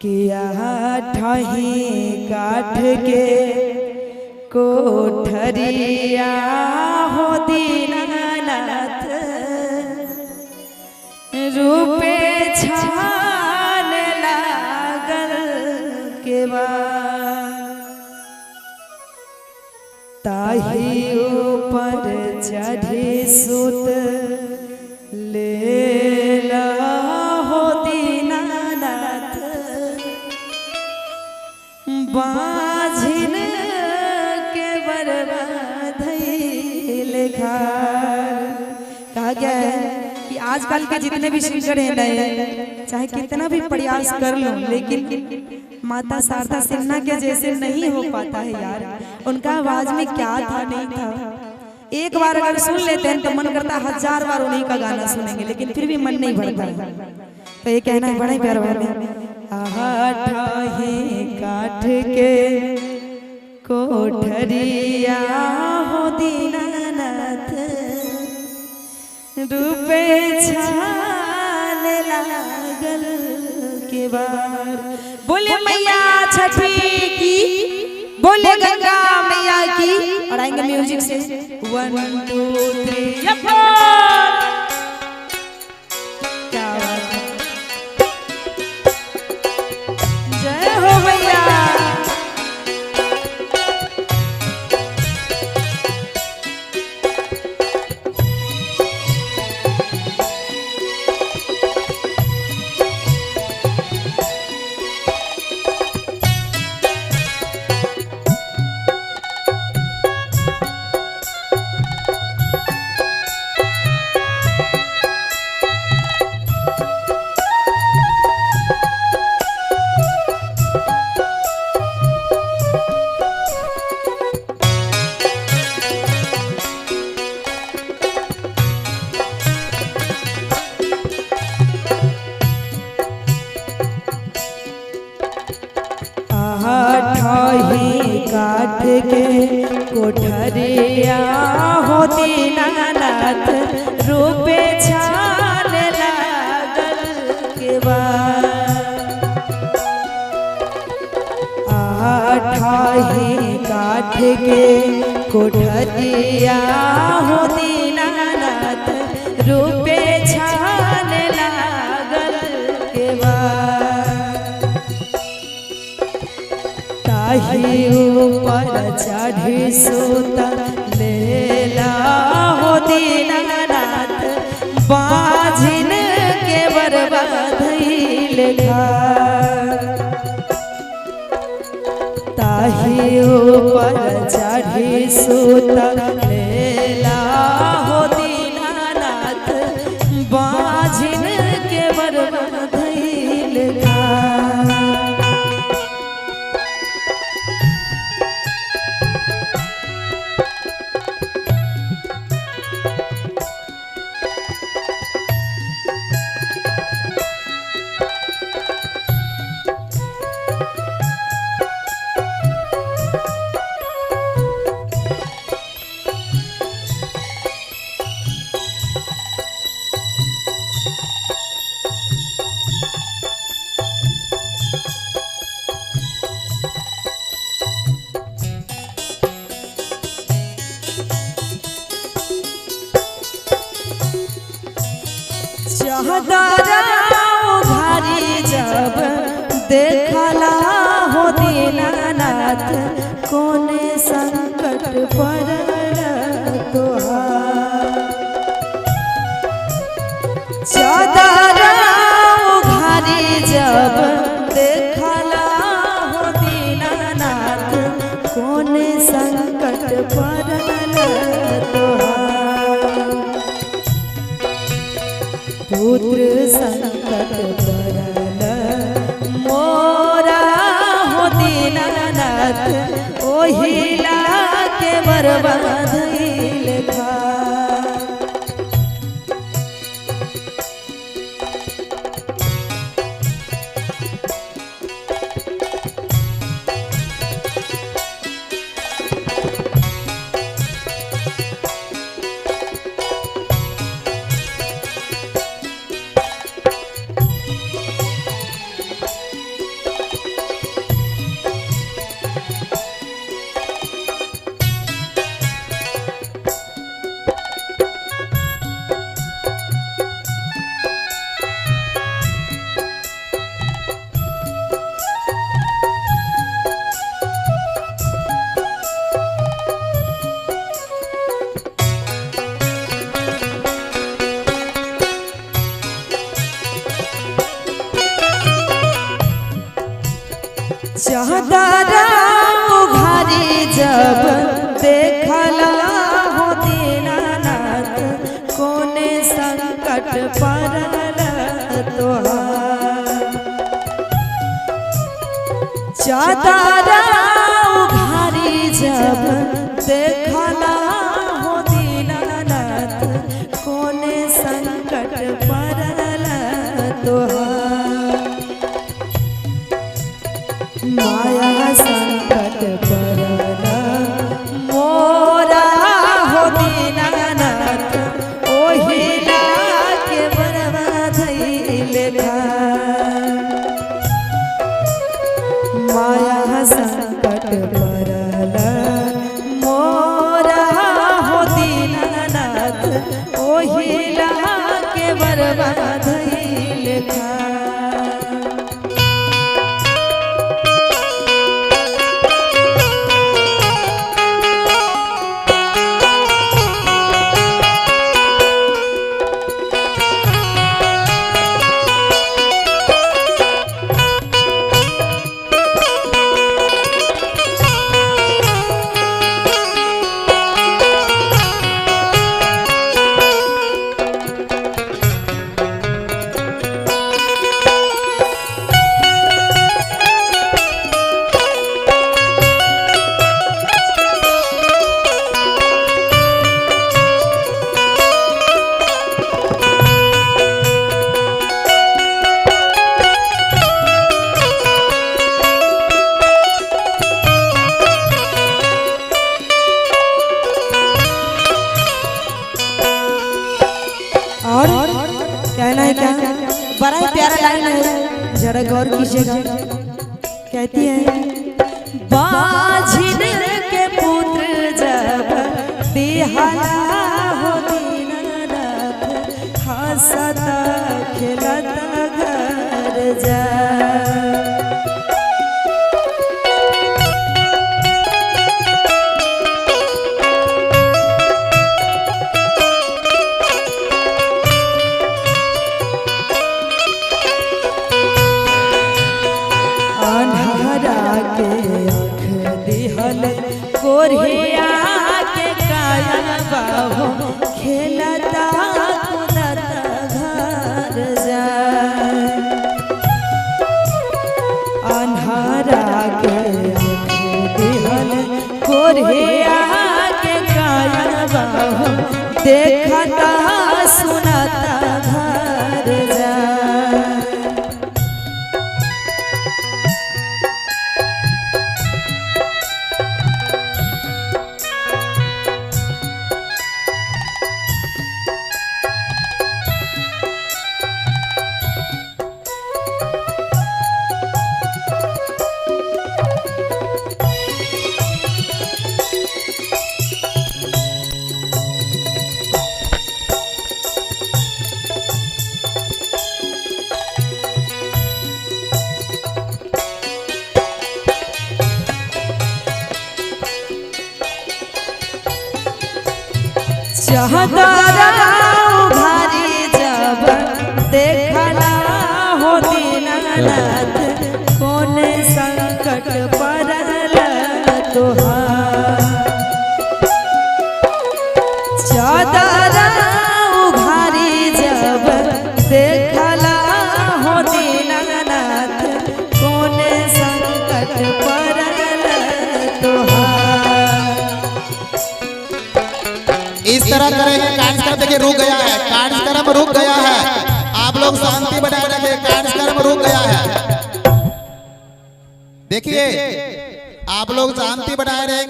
कि आठही काठ के कोठरिया हो दीनानाथ, रूपे छान लागल के ताही ऊपर चढ़ी सुत ले हो दीनानाथ, बाझिन के बर्बाद घर। कहा गया है कि आजकल के जितने भी सिंगर हैं नए, चाहे कितना भी प्रयास कर लो, लेकिन माता शारदा सिन्हा के जैसे नहीं हो पाता है यार। उनका आवाज में क्या था नहीं था, एक बार अगर सुन लेते हैं तो मन करता है 1000 बार उन्हीं का गाना सुनेंगे, लेकिन फिर भी मन नहीं भरता है। तो ये कहना है बड़ा ही प्यारा भाव में। आठही काठ के कोठरिया हो दीनानाथ, रूपे छान लागल के बार। बोले मैया छठी की, बोले गंगा मैया की। और आएंगे म्यूजिक से 1 2 3 4। क्या बात है, जय हो मैया। आठही काठ के कोठरिया हो दीनानाथ, रूपे छान लागल के बार। आठही काठ के कोठरिया हो दीनानाथ, रूपे छान लागल के बार। ताही ऊपर चढ़ी सुत लेला हो दीनानाथ, बाझिन के बर्बाद घर। ताही ऊपर चढ़ी सुत लेला हो दीनानाथ, बाझिन के बर्बाद घर। उघारी जब देखला हो दीनानाथ, कोने संकट पड़ल तोहार। चादर उघारी जब देखला हो दीनानाथ, कोने संकट पड़ल तोहार। पुत्र संकट पड़ल मोरा हो दीनानाथ, ओहिला के बर्बाद चादर उघारी जब देखला हो दीनानाथ, कोने संकट पड़ल तोहार। चादर उघारी जब देखला हो दीनानाथ, कोने संकट पड़ल तोहार। माया संकट पड़ल मोरा हो दीनानाथ, ओहिला के बरवा धइल खार। माया संकट पड़ल मोरा हो दीनानाथ, ओहिला के बरवा धइल खार। और कहना है क्या, बड़ा ही प्यारा लाइन है, जरा गौर कीजिएगा। कहती है बाझिन के पुत्र जब दिहला हो दीनानाथ, हंसत खेलत घर जा। अन्हारा के आँख दिहल कोरिया के काया बाहो, खेलता कूदत घर जा। अन्हारा के आँख दिहल कोरिया के काया बाहो, देखता सुनता घर जा। चादर उघारी जब देखला हो दीनानाथ, कोने संकट पड़ल तोहार। चादर उघारी जब देखला हो दीनानाथ, कोने संकट पड़ल तोहार। इस तरह करेंगे कार्यक्रम देखिए रुक गया है, कार्यक्रम रुक गया है। आप लोग शांति बनाए रखें, कार्यक्रम रुक गया है। देखिए आप लोग शांति बनाए रहेंगे।